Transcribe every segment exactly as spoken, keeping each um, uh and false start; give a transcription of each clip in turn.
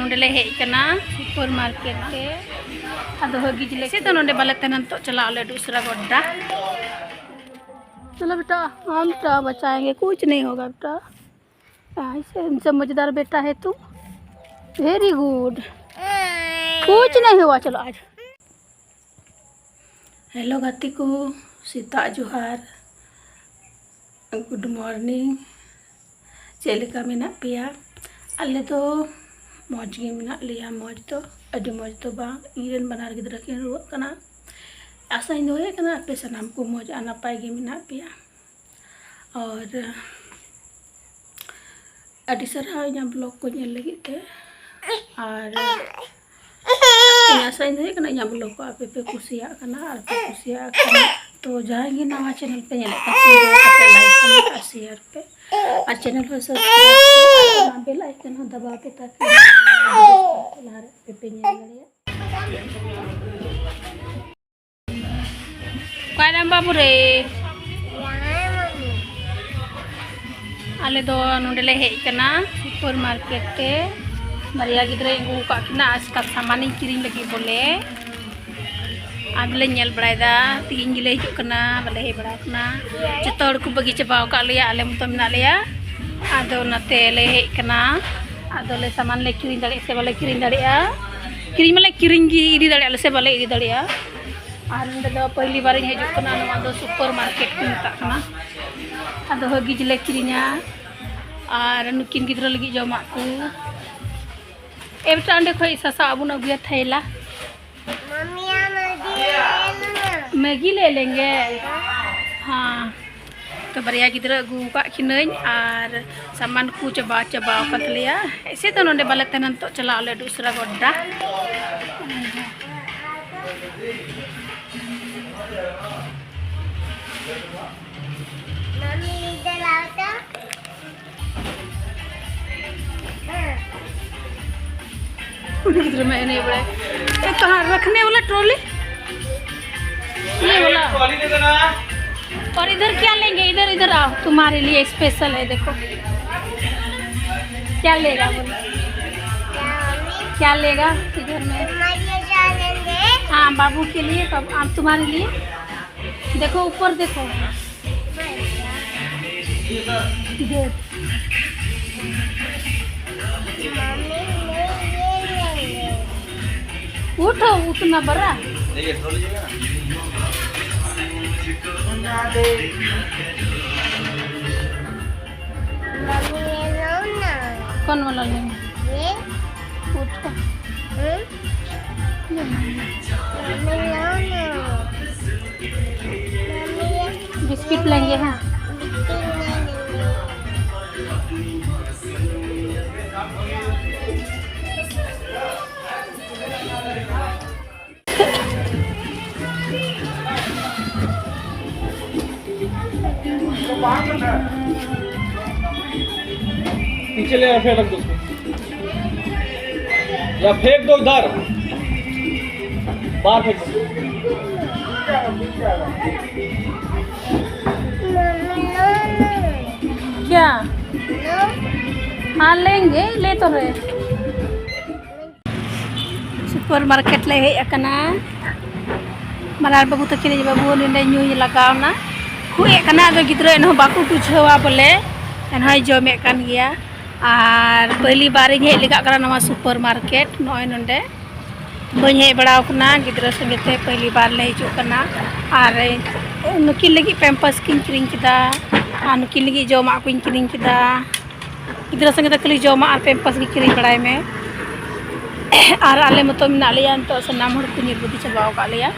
ᱱᱚᱸᱰᱮ ᱞᱮ ᱦᱮᱡ ᱠᱟᱱᱟ ᱥᱩᱯᱟᱨ ᱢᱟᱨᱠᱮᱴ ᱛᱮ᱾ ᱟᱫᱚ ᱦᱟᱹᱜᱤᱡ ᱞᱮ ᱥᱮ ᱫᱚ ᱱᱚᱸᱰᱮ ᱵᱟᱞᱮ ᱛᱟᱦᱮᱱᱟ, ᱱᱤᱛᱚᱜ ᱪᱟᱞᱟᱜ ᱟᱞᱮ ᱫᱩᱥᱨᱟ ᱜᱚᱰᱰᱟ᱾ चलो बेटा, हम तो बचाएंगे, कुछ नहीं होगा बेटा। ऐसे समझदार बेटा है तू, वेरी गुड। कुछ नहीं हुआ, चलो आज। हेलो ᱜᱟᱛᱮ ᱠᱚ, ᱥᱮᱛᱟᱜ ᱡᱚᱦᱟᱨ, ᱜᱩᱰ ᱢᱚᱨᱱᱤᱝ᱾ ᱪᱮᱫ ᱞᱮᱠᱟ ᱢᱮᱱᱟᱜ ᱯᱮᱭᱟ? ᱟᱞᱮ ᱫᱚ ᱢᱚᱡᱽ ᱜᱮ ᱢᱮᱱᱟᱜ ᱞᱮᱭᱟ, ᱢᱚᱡᱽ ᱫᱚ, ᱟᱹᱰᱤ ᱢᱚᱡᱽ ᱫᱚ ᱵᱟᱝ᱾ ᱤᱧ ᱨᱮᱱ ᱵᱟᱱᱟᱨ ᱜᱤᱫᱽᱨᱟᱹ ᱠᱤᱱ ᱨᱩᱣᱟᱹᱜ ᱠᱟᱱᱟ᱾ ᱟᱥᱟᱧ ᱫᱚᱦᱚᱭᱮᱫ ᱠᱟᱱᱟ ᱟᱯᱮ ᱥᱟᱱᱟᱢ ᱠᱚ ᱢᱚᱡᱽ ᱟᱨ ᱱᱟᱯᱟᱭ ᱜᱮ ᱢᱮᱱᱟᱜ ᱯᱮᱭᱟ᱾ ᱟᱨ ᱟᱹᱰᱤ ᱥᱟᱨᱦᱟᱣ ᱤᱧᱟᱹᱜ ᱵᱞᱚᱜ ᱠᱚ ᱧᱮᱞ ᱞᱟᱹᱜᱤᱫ ᱛᱮ᱾ ᱟᱨ ᱤᱧ ᱟᱥᱟᱧ ᱫᱚᱦᱚᱭᱮᱫ ᱠᱟᱱᱟ ᱤᱧᱟᱹᱜ ᱵᱞᱚᱜ ᱠᱚ ᱟᱯᱮ ᱯᱮ ᱠᱩᱥᱤᱭᱟᱜ ᱠᱟᱱᱟ᱾ ᱟᱨ ᱯᱮ ᱠᱩᱥᱤᱭᱟᱜ ᱠᱟᱱᱟ ᱛᱚ ᱡᱟᱦᱟᱸᱭ ᱜᱮ ᱱᱟᱣᱟ ᱪᱮᱱᱮᱞ ᱯᱮ ᱧᱮᱞᱮᱫ ᱠᱟᱱ ᱠᱷᱟᱱ ᱫᱚᱭᱟ ᱠᱟᱛᱮ ᱞᱟᱭᱤᱠ, ᱠᱚᱢᱮᱱᱴ ᱟᱨ ᱥᱮᱭᱟᱨ ᱯᱮ᱾ ᱟᱨ ᱪᱮᱱᱮᱞ ᱦᱚᱸ ᱥᱟᱵᱥᱠᱨᱟᱭᱤᱵ ᱯᱮ ᱟᱨ ᱚᱱᱟ ᱵᱮᱞ ᱟᱭᱠᱚᱱ ᱦᱚᱸ ᱫᱟᱵᱟᱣ ᱯᱮ ᱛᱟᱠᱤ ᱞᱟᱦᱟᱨᱮ ᱟᱯᱮ ᱯᱮ ᱧᱮᱞ ᱫᱟᱲᱮᱭᱟᱜ᱾ ᱚᱠᱟᱭᱱᱟᱢ ᱵᱟᱹᱵᱩ ᱨᱮ? ᱟᱞᱮ ᱫᱚ ᱱᱚᱸᱰᱮ ᱞᱮ ᱦᱮᱡ ᱠᱟᱱᱟ ᱥᱩᱯᱟᱨ ᱢᱟᱨᱠᱮᱴ ᱛᱮ᱾ ᱵᱟᱨᱭᱟ ᱜᱤᱫᱽᱨᱟᱹᱧ ᱟᱹᱜᱩ ᱟᱠᱟᱫ ᱠᱤᱱᱟ ᱟᱡᱠᱟ ᱥᱟᱢᱟᱱᱤᱧ ᱠᱤᱨᱤᱧ ᱞᱟᱹᱜᱤᱫ ᱵᱚᱞᱮ᱾ ᱟᱫᱚᱞᱮ ᱧᱮᱞ ᱵᱟᱲᱟᱭᱮᱫᱟ, ᱛᱤᱦᱤᱧ ᱜᱮᱞᱮ ᱦᱤᱡᱩᱜ ᱠᱟᱱᱟ, ᱵᱟᱞᱮ ᱦᱮᱡ ᱵᱟᱲᱟ ᱟᱠᱟᱱᱟ᱾ ᱡᱚᱛᱚ ᱦᱚᱲ ᱠᱚ ᱵᱟᱹᱜᱤ ᱪᱟᱵᱟ ᱟᱠᱟᱫ ᱞᱮᱭᱟ, ᱟᱞᱮ ᱢᱚᱛᱚ ᱢᱮᱱᱟᱜ ᱞᱮᱭᱟ᱾ ᱟᱫᱚ ᱚᱱᱟᱛᱮ ᱞᱮ ᱦᱮᱡ ᱠᱟᱱᱟ᱾ ᱟᱫᱚᱞᱮ ᱥᱟᱢᱟᱱ ᱞᱮ ᱠᱤᱨᱤᱧ ᱫᱟᱲᱮᱭᱟᱜᱼᱟ ᱥᱮ ᱵᱟᱞᱮ ᱠᱤᱨᱤᱧ ᱫᱟᱲᱮᱭᱟᱜᱼᱟ᱾ ᱠᱤᱨᱤᱧ ᱢᱟᱞᱮ ᱠᱤᱨᱤᱧ ᱜᱮ, ᱤᱫᱤ ᱫᱟᱲᱮᱭᱟᱜᱼᱟ ᱞᱮ ᱥᱮ ᱵᱟᱞᱮ ᱤᱫᱤ ᱫᱟᱲᱮᱭᱟᱜᱼᱟ᱾ ᱟᱨ ᱱᱚᱸᱰᱮ ᱫᱚ ᱯᱟᱹᱦᱞᱤ ᱵᱟᱨᱤᱧ ᱦᱤᱡᱩᱜ ᱠᱟᱱᱟ, ᱱᱚᱣᱟ ᱫᱚ ᱥᱩᱯᱟᱨ ᱢᱟᱨᱠᱮᱴ ᱠᱚ ᱢᱮᱛᱟᱜ ᱠᱟᱱᱟ᱾ ᱟᱫᱚ ᱦᱟᱹᱜᱤᱡ ᱞᱮ ᱠᱤᱨᱤᱧᱟ ᱟᱨ ᱱᱩᱠᱤᱱ ᱜᱤᱫᱽᱨᱟᱹ ᱞᱟᱹᱜᱤᱫ ᱡᱚᱢᱟᱜ ᱠᱚ᱾ ᱮ ᱵᱮᱴᱟ, ᱚᱸᱰᱮ ᱠᱷᱚᱡ ᱥᱟᱥᱟ ᱟᱵᱚᱱ ᱟᱹᱜᱩᱭᱟ ᱛᱷᱟᱭᱞᱟ᱾ मम्मी, यहाँ मुझे ले लेना। मैगी ले लेंगे। हाँ, ᱛᱚ ᱵᱟᱨᱭᱟ ᱜᱤᱫᱽᱨᱟᱹ ᱟᱹᱜᱩ ᱟᱠᱟᱫ ᱠᱤᱱᱟᱹᱧ ᱟᱨ ᱥᱟᱢᱟᱱ ᱠᱚ ᱪᱟᱵᱟ ᱪᱟᱵᱟ ᱟᱠᱟᱱ ᱛᱟᱞᱮᱭᱟ᱾ ᱮᱭᱥᱮ ᱫᱚ ᱱᱚᱰᱮ ᱵᱟᱞᱮ ᱛᱟᱦᱮᱱᱟ, ᱱᱤᱛᱚᱜ ᱪᱟᱞᱟᱜ ᱟᱞᱮ ᱫᱩᱥᱨᱟ ᱜᱚᱰᱰᱟ᱾ मम्मी, इधर आओ तो। उनकी तरफ मैं नहीं बढ़ाई। तो कहाँ रखने वाला ट्रॉली? ये वाला। ट्रॉली दे देना। और इधर क्या लेंगे? इधर, इधर आओ, तुम्हारे लिए स्पेशल है, देखो क्या लेगा बोलो। क्या लेगा इधर में? हाँ, बाबू के लिए, बाबू, आप, तुम्हारे लिए। देखो, ऊपर देखो। इधर। उठो, उतना बड़ा। मम्मी, ये लो ना। कौन वाला लेंगे? ये। उठो। हम्म? ये नहीं। मम्मी, लो ना। मम्मी, ये बिस्किट लेंगे, हाँ। बिस्किट नहीं लेंगे। पीछे ले, फेंक दो उसको। या फेंक दो इधर, बाहर फेंक दो। क्या? हाँ, लेंगे, ले तो रहे। सुपर मार्केट ᱞᱮ ᱦᱮᱡ ᱟᱠᱟᱱᱟ᱾ ᱢᱟᱨᱟᱝ ᱵᱟᱹᱵᱩ ᱛᱟᱹᱠᱤᱱ ᱤᱡ ᱵᱟᱹᱵᱩ ᱱᱚᱰᱮ ᱧᱩᱭ ᱞᱟᱜᱟᱣ ᱮᱱᱟ᱾ ᱠᱷᱩᱜ ᱮᱫ ᱠᱟᱱᱟ, ᱟᱫᱚ ᱜᱤᱫᱽᱨᱟᱹ ᱮᱱᱦᱚᱸ ᱵᱟᱠᱚ ᱵᱩᱡᱷᱟᱹᱣᱟ ᱵᱚᱞᱮ, ᱮᱱᱦᱚᱸᱭ ᱡᱚᱢᱮᱫ ᱠᱟᱱ ᱜᱮᱭᱟ᱾ ᱟᱨ ᱯᱟᱹᱦᱞᱤ ᱵᱟᱨ ᱤᱧ ᱦᱮᱡ ᱞᱮᱜᱟᱜ ᱠᱟᱱᱟ ᱱᱚᱣᱟ ᱥᱩᱯᱟᱨ ᱢᱟᱨᱠᱮᱴ, ᱱᱚᱜᱼᱚᱭ ᱱᱚᱰᱮ ᱵᱟᱹᱧ ᱦᱮᱡ ᱵᱟᱲᱟᱣ ᱠᱟᱱᱟ ᱜᱤᱫᱽᱨᱟᱹ ᱥᱚᱸᱜᱮ ᱛᱮ, ᱯᱟᱹᱦᱞᱤ ᱵᱟᱨ ᱞᱮ ᱦᱤᱡᱩᱜ ᱠᱟᱱᱟ᱾ ᱟᱨ ᱱᱩᱠᱤᱱ ᱞᱟᱹᱜᱤᱫ ᱯᱮᱢᱯᱟᱥ ᱠᱤᱱ ᱠᱤᱨᱤᱧ ᱠᱮᱫᱟ, ᱟᱨ ᱱᱩᱠᱤᱱ ᱞᱟᱹᱜᱤᱫ ᱡᱚᱢᱟᱜ ᱠᱚᱧ ᱠᱤᱨᱤᱧ ᱠᱮᱫᱟ᱾ ᱜᱤᱫᱽᱨᱟᱹ ᱥᱚᱸᱜᱮ ᱫᱚ ᱠᱷᱟᱹᱞᱤ ᱡᱚᱢᱟᱜ ᱟᱨ ᱯᱮᱢᱯᱟᱥ ᱜᱮ ᱠᱤᱨᱤᱧ ᱵᱟᱲᱟᱭ ᱢᱮ᱾ ᱟᱨ ᱟᱞᱮ ᱢᱚᱛᱚ ᱢᱮᱱᱟᱜ ᱞᱮᱭᱟ, ᱱᱤᱛᱚᱜ ᱥᱟᱱᱟᱢ ᱦᱚᱲ ᱠᱚ ᱧᱤᱨ ᱵᱟᱹᱫᱤ ᱪᱟᱵᱟᱣ ᱟᱠᱟᱫ ᱞᱮᱭᱟ᱾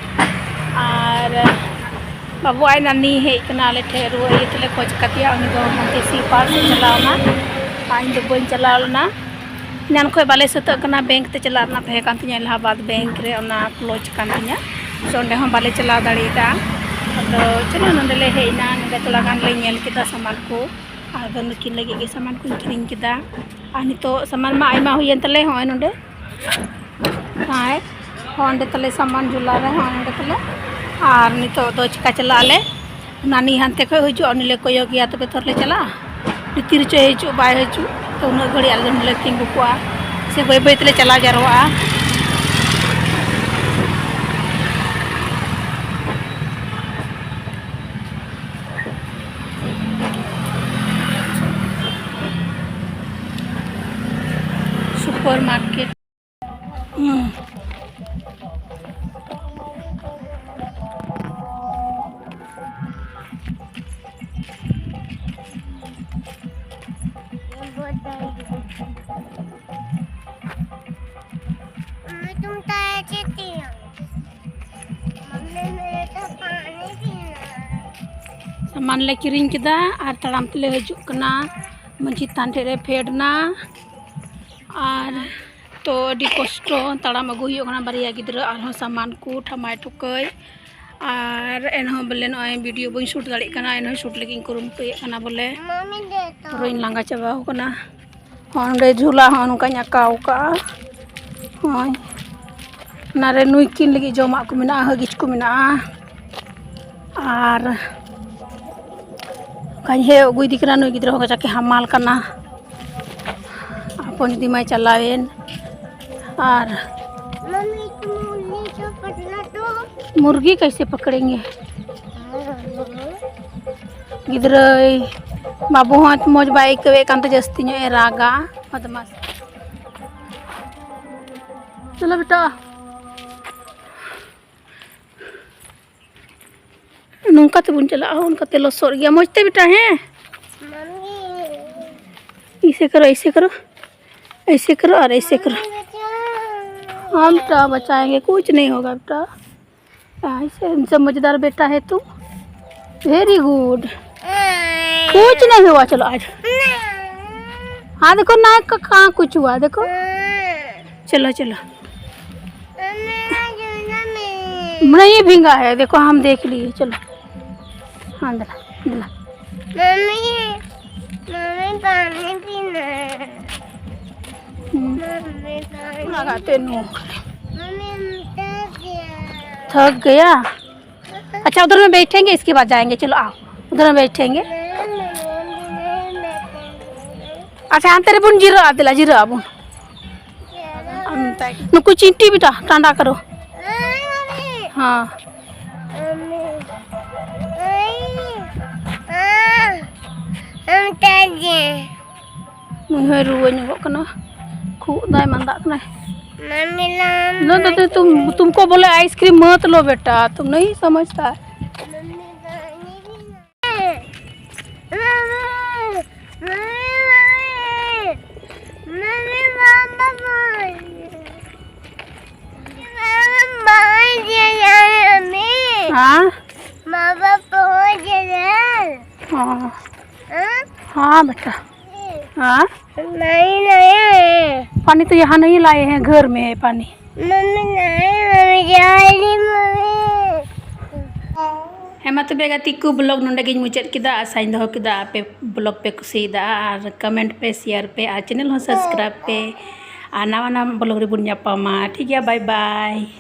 ᱟᱨ ᱵᱟᱹᱵᱩ ᱟᱡ ᱱᱟᱱᱤ ᱦᱮᱡ ᱠᱟᱱᱟ ᱟᱞᱮ ᱴᱷᱮᱱ, ᱨᱩᱣᱟᱹ ᱤᱭᱟᱹ ᱛᱮᱞᱮ ᱠᱷᱚᱡᱽ ᱠᱟᱫᱮᱭᱟ, ᱩᱱᱤ ᱫᱚ ᱦᱟᱱᱛᱮ ᱥᱤ ᱯᱟᱨᱠ ᱥᱮᱫ ᱪᱟᱞᱟᱣ ᱮᱱᱟ, ᱟᱨ ᱤᱧ ᱫᱚ ᱵᱟᱹᱧ ᱪᱟᱞᱟᱣ ᱞᱮᱱᱟ᱾ ᱮᱱᱟᱱ ᱠᱷᱚᱱ ᱵᱟᱞᱮ ᱥᱟᱹᱛᱟᱹᱜ ᱠᱟᱱᱟ, ᱵᱮᱝᱠ ᱛᱮ ᱪᱟᱞᱟᱜ ᱨᱮᱱᱟᱜ ᱛᱟᱦᱮᱸ ᱠᱟᱱ ᱛᱤᱧᱟᱹ ᱮᱞᱟᱦᱟᱵᱟᱫᱽ ᱵᱮᱝᱠ ᱨᱮ, ᱚᱱᱟ ᱠᱞᱳᱡᱽ ᱠᱟᱱ ᱛᱤᱧᱟᱹ, ᱥᱮ ᱚᱸᱰᱮ ᱦᱚᱸ ᱵᱟᱞᱮ ᱪᱟᱞᱟᱣ ᱫᱟᱲᱮᱭᱟᱫᱟ᱾ ᱟᱫᱚ ᱪᱚᱞᱚ ᱱᱚᱸᱰᱮ ᱞᱮ ᱦᱮᱡ ᱮᱱᱟ, ᱱᱚᱸᱰᱮ ᱛᱷᱚᱲᱟ ᱜᱟᱱ ᱞᱮ ᱧᱮᱞ ᱠᱮᱫᱟ ᱥᱟᱢᱟᱱ ᱠᱚ᱾ ᱟᱫᱚ ᱱᱩᱠᱤᱱ ᱞᱟᱹᱜᱤᱫ ᱜᱮ ᱥᱟᱢᱟᱱ ᱠᱚᱧ ᱠᱤᱨᱤᱧ ᱠᱮᱫᱟ᱾ ᱟᱨ ᱱᱤᱛᱚᱜ ᱥᱟᱢᱟᱱ ᱢᱟ ᱟᱭᱢᱟ ᱦᱩᱭᱮᱱ ᱛᱟᱞᱮ, ᱦᱚᱸᱜᱼᱚᱭ ᱱᱚᱰᱮ, ᱦᱚᱸᱜᱼᱚᱭ, ᱦᱚᱸᱜᱼᱚᱭ ᱱᱚᱰᱮ ᱛᱟᱞᱮ ᱥᱟᱢᱟᱱ ᱡᱷᱩᱞᱟ ᱨᱮ, ᱦᱚᱸᱜᱼᱚᱭ ᱱᱚᱰᱮ ᱛᱟᱞᱮ᱾ ᱟᱨ ᱱᱤᱛᱚᱜ ᱫᱚ ᱪᱤᱠᱟ ᱪᱟᱞᱟᱜ ᱟᱞᱮ? ᱱᱟᱱᱤ ᱦᱟᱱᱛᱮ ᱠᱷᱚᱡ ᱦᱤᱡᱩᱜᱼᱟ, ᱩᱱᱤ ᱞᱮ ᱠᱚᱭᱚᱜᱮᱭᱟ, ᱛᱚᱵᱮ ᱛᱷᱚᱨ ᱞᱮ ᱪᱟᱞᱟᱜᱼᱟ᱾ ᱩᱱᱤ ᱛᱤ ᱨᱮᱪᱚᱭ ᱦᱤᱡᱩᱜ ᱵᱟᱭ ᱦᱤᱡᱩᱜ, ᱛᱚ ᱩᱱᱟᱹᱜ ᱜᱷᱟᱹᱲᱤᱡ ᱟᱞᱮ ᱫᱚ ᱱᱚᱰᱮ ᱞᱮ ᱛᱤᱸᱜᱩ ᱠᱚᱜᱼᱟ᱾ ᱥᱤ ᱵᱟᱹᱭ ᱵᱟᱹᱭ ᱛᱮᱞᱮ ᱪᱟᱞᱟᱣ ᱡᱟᱨᱣᱟᱜᱼᱟ᱾ Super market. ᱦᱩᱸ᱾ तुम तो ऐसे थी। मम्मी, मेरे को पानी पीना है। ᱥᱟᱢᱟᱱ ᱞᱮ ᱠᱤᱨᱤᱧ ᱠᱮᱫᱟ ᱟᱨ ᱛᱟᱲᱟᱢ ᱛᱮᱞᱮ ᱦᱤᱡᱩᱜ ᱠᱟᱱᱟ᱾ ᱢᱟᱹᱡᱷᱤ ᱛᱷᱟᱱ ᱴᱷᱮᱡ ᱞᱮ ᱯᱷᱮᱰ ᱱᱟ᱾ ᱟᱨ ᱛᱚ ᱟᱹᱰᱤ ᱠᱚᱥᱴᱚ ᱛᱟᱲᱟᱢ ᱟᱹᱜᱩ ᱦᱩᱭᱩᱜ ᱠᱟᱱᱟ, ᱵᱟᱨᱭᱟ ᱜᱤᱫᱽᱨᱟᱹ ᱟᱨᱦᱚᱸ ᱥᱟᱢᱟᱱ ᱠᱚ, ᱴᱷᱟᱢᱟᱭ ᱴᱩᱠᱟᱹᱭ᱾ ᱟᱨ ᱮᱱᱦᱚᱸ ᱵᱚᱞᱮ ᱱᱚᱜᱼᱚᱭ ᱵᱷᱤᱰᱤᱭᱳ ᱵᱟᱹᱧ ᱥᱩᱴ ᱫᱟᱲᱮᱭᱟᱜ ᱠᱟᱱᱟ, ᱮᱱᱦᱚᱸ ᱥᱩᱴ ᱞᱟᱹᱜᱤᱫ ᱤᱧ ᱠᱩᱨᱩᱢᱩᱴᱩᱭᱮᱫ ᱠᱟᱱᱟ ᱵᱚᱞᱮ᱾ ᱢᱟᱢᱤ ᱫᱮ ᱛᱚ᱾ ᱯᱩᱨᱟᱹᱧ ᱞᱟᱸᱜᱟ ᱪᱟᱵᱟᱣ ᱠᱟᱱᱟ᱾ ᱦᱚᱸ, ᱚᱸᱰᱮ ᱡᱷᱩᱞᱟ ᱦᱚᱸ ᱱᱚᱝᱠᱟᱧ ᱟᱸᱠᱟᱣ ᱠᱟᱜᱼᱟ᱾ ᱦᱳᱭ, ᱚᱱᱟᱨᱮ ᱱᱩᱭ ᱠᱤᱱ ᱞᱟᱹᱜᱤᱫ ᱡᱚᱢᱟᱜ ᱠᱚ ᱢᱮᱱᱟᱜᱼᱟ, ᱦᱟᱹᱜᱤᱡ ᱠᱚ ᱢᱮᱱᱟᱜᱼᱟ᱾ ᱟᱨ ᱚᱱᱠᱟᱧ ᱦᱮᱡ ᱟᱹᱜᱩᱭᱮᱫᱮ ᱠᱟᱱᱟ, ᱱᱩᱭ ᱜᱤᱫᱽᱨᱟᱹ ᱦᱚᱸ ᱠᱟᱡᱟᱠ ᱮ ᱦᱟᱢᱟᱞ ᱠᱟᱱᱟ᱾ ᱦᱚᱯᱚᱱ ᱫᱤᱫᱤ ᱢᱟᱭ ᱪᱟᱞᱟᱣᱮᱱ᱾ ᱟᱨ ᱢᱟᱢᱤ, ᱛᱩᱢ ᱩᱱᱤ ᱪᱚ ᱯᱟᱛᱞᱟ ᱛᱚ᱾ मुर्गी कैसे पकड़ेंगे? ᱜᱤᱫᱽᱨᱟᱹᱭ, ᱵᱟᱹᱵᱩ ᱦᱚᱸ ᱢᱚᱡᱽ ᱵᱟᱭ ᱟᱹᱭᱠᱟᱹᱣᱮᱫ ᱠᱟᱱᱛᱮ ᱡᱟᱹᱥᱛᱤ ᱧᱚᱜ ᱮ ᱨᱟᱜᱟ᱾ ᱵᱚᱫᱢᱟᱥ᱾ ᱪᱚᱞᱚ ᱵᱮᱴᱟ᱾ ᱱᱚᱝᱠᱟ ᱛᱮᱵᱚᱱ ᱪᱟᱞᱟᱜᱼᱟ, ᱚᱱᱠᱟᱛᱮ ᱞᱚᱥᱚᱫ ᱜᱮᱭᱟ᱾ ᱢᱚᱡᱽ ᱛᱮ ᱵᱮᱴᱟ, ᱦᱮᱸ? ऐसे करो, ऐसे करो, ऐसे करो और ऐसे करो। हम बेटा बचाएंगे, कुछ नहीं होगा बेटा। ऐसे समझदार बेटा है तू, very good। कुछ नहीं हुआ, चलो आज। हाँ देखो ना, क-, कहाँ कुछ हुआ, देखो। चलो, चलो। नहीं भींगा है, देखो हम देख लिए। चलो, हाँ, दिला, दिला। मम्मी, मम्मी, पानी पीना है। हम्म। मम्मी, पानी। लगाते नो। मम्मी, हम थक गया। थक गया? अच्छा, उधर में बैठेंगे, इसके बाद जाएंगे। चलो, आओ, उधर में बैठेंगे। नहीं, नहीं, नहीं, नहीं, नहीं। अच्छा, ᱦᱟᱱᱛᱮ ᱨᱮᱵᱚᱱ ᱡᱤᱨᱟᱹᱜᱼᱟ, ᱫᱮᱞᱟ, ᱡᱤᱨᱟᱹᱜ ᱟᱵᱚᱱ᱾ ᱱᱩᱠᱩ ᱪᱤᱱᱴᱤ ᱵᱮᱴᱟ ᱴᱟᱸᱰᱟ ᱠᱟᱨᱚ᱾ ᱦᱮᱸ᱾ ᱱᱩᱭ ᱦᱚᱸᱭ ᱨᱩᱣᱟᱹ ᱧᱚᱜᱚᱜ ᱠᱟᱱᱟ, ᱠᱷᱩᱜ ᱫᱟᱭ, ᱢᱟᱸᱫᱟᱜ ᱠᱟᱱᱟᱭ᱾ ᱢᱟᱢᱤ ᱞᱟᱢ ᱱᱚ ᱫᱚ ᱛᱩᱢ ᱛᱩᱢᱠᱳ ᱵᱚᱞᱮ ᱟᱭᱤᱥᱠᱨᱤᱢ ᱢᱟᱛ ᱞᱚ ᱵᱮᱴᱟ, ᱛᱩᱢ ᱱᱟᱦᱤ ᱥᱚᱢᱚᱡᱷᱛᱟ.. हाँ। हाँ। हाँ बेटा। हाँ। पानी तो यहाँ नहीं लाए हैं, घर में है पानी। मम्मी नहीं, मम्मी जा रही, मम्मी। ᱦᱮᱸ ᱢᱟ ᱛᱚᱵᱮ ᱜᱟᱛᱮ ᱠᱚ, ᱵᱞᱚᱜ ᱱᱚᱰᱮ ᱜᱤᱧ ᱢᱩᱪᱟᱹᱫ ᱠᱮᱫᱟ᱾ ᱟᱥᱟᱧ ᱫᱚᱦᱚ ᱠᱮᱫᱟ ᱟᱯᱮ ᱵᱞᱚᱜ ᱯᱮ ᱠᱩᱥᱤᱭᱮᱫᱟ, ᱟᱨ ᱠᱚᱢᱮᱱᱴ ᱯᱮ, ᱥᱮᱭᱟᱨ ᱯᱮ, ᱟᱨ ᱪᱮᱱᱮᱞ ᱦᱚᱸ ᱥᱟᱵᱥᱠᱨᱟᱭᱤᱵ ᱯᱮ, ᱟᱨ ᱱᱟᱣᱟ ᱱᱟᱣᱟ ᱵᱞᱚᱜ ᱨᱮᱵᱚᱱ ᱧᱟᱯᱟᱢᱟ᱾ ᱴᱷᱤᱠ ᱜᱮᱭᱟ, ᱵᱟᱭ ᱵᱟᱭ᱾